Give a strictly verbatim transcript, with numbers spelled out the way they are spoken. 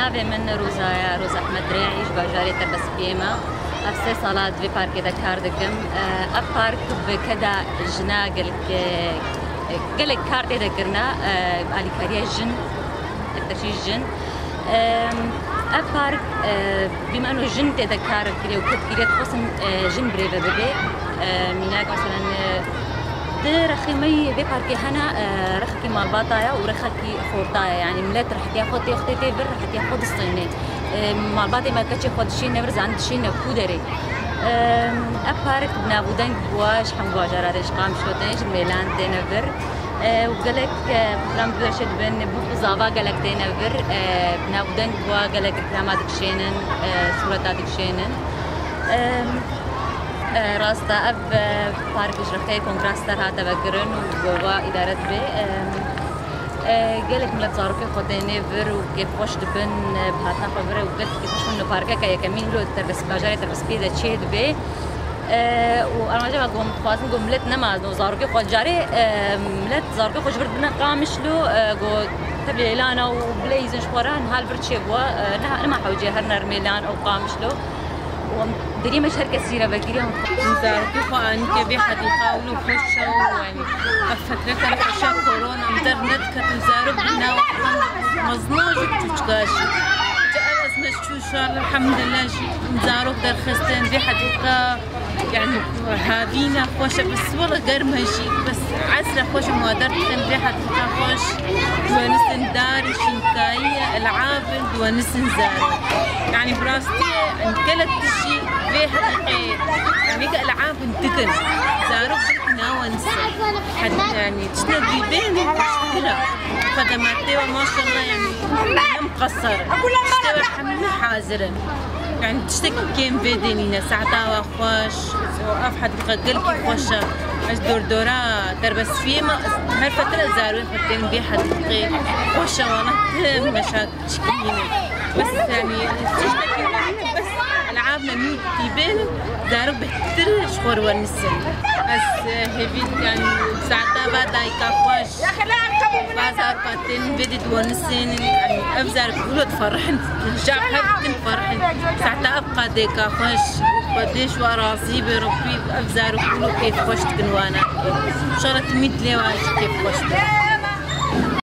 Navê min Roza ye, Roza Ehmed Dirê'î, ji bajarê Terbespiyê me. Ev sê sala di vê parkê de kar dikim. Ev park bi keda jina gelek, gelek kar tê de kirine, alîkariya jin, teşî jin. Ev park, bîmeno jin tê de kar kiriye û kir kiriye, dixwestin jin birêve bibe. Mînak, meselen, di rexê me yê vê parkê hene, rexekî malbata ye û rexekî xorta ye. Yanî milet rehetiya xwe tê, xwe tê, tê vir, rehetiya xwe distîne. Malbatê me, keçê xwe dişîne vir, zanî dişîne ku derê. Ev park bi nav û deng bûye, ji hemû bajara tê, ji Qamişlo tên, ji Mêlan têne vir. Û gelek, e, program dibêje dibin, bûk û zava gelek têne vir. Bi nav û deng bûye, gelek reklama dikişênin, sûreta dikişênin. Rast e, ev park ji rexê Kongra Star hate vekirin û wa îdare dibe. Gelek milet zarokê xwe têne vir û kêfxweş dibin, bi hatina xwe vir û gelek kêfxweş bin. Parkeke yekemîn li Terbes-, bajarê Terbespiyê de çêdibe. Û armanca me, ku em dixwazin ku milet nemazin û zarokê xwe carê, milet zarokê xwe ji vir dibine Qamişlo, ku tevlê Mêlana û bileyzin ji xwe re niha li vir çêbûye, nema hewcê herine Mêlan ew Qamişlo. Û em deriyê me ji her kesî re vekiriye. Zarokê xwe anîke vê hedîqa wilo xweş e û, yanî, ev fetreke xweş e, korona em dernediketin, zarok bîna mezina jî, çûçika jî. Ca ev ez me çû şar, elhamdulillah, jî zarok derxistin vê hedîqa. Yanî, havîna xweş e, bes wela germ e jî, bes esre xweş e, ma derdikin vê hedîqa xweş, diwenisin darê şînkayî ye, elab in, diwenisin zarok. Yanî, bi rastî, yanî, gelek tiştî vê hedîqê, yanî, ke elab in dikin, zarok gelek nawenisin. Hed-, yanî, tiştek dî bêne xweştir e. Xedemata we, maşallah, yanî, ne miqesir e. Tiştê we hemû hazir in. Yanî tiştekî kêm vê dê nîne, saeta we xweş, ev hedîqa gelkî xweş e. Ez dordora Terbespiyê me, her fetre zarokê xwe tên vê hedîqê xweş e, wala tim meşak çikî nîne. Bes, yanî, tiştekî nîne, bes elab ne nû tî bênin, zarok bêhtir ji xwe re wenisin. Ez, e, hêvî, yanî, saeta ve dayika xweş. Bazar patin vê dî diwenisin, yanî ev zarok wilo diferihin, ja her dikin diferihin. Saeta ev qadêka xweş, Xwedê ji we razî be, Rebbî ev zarok wilo kêfxweş dikin wana. Şara timî dilê wan jî kêfxweş dikin.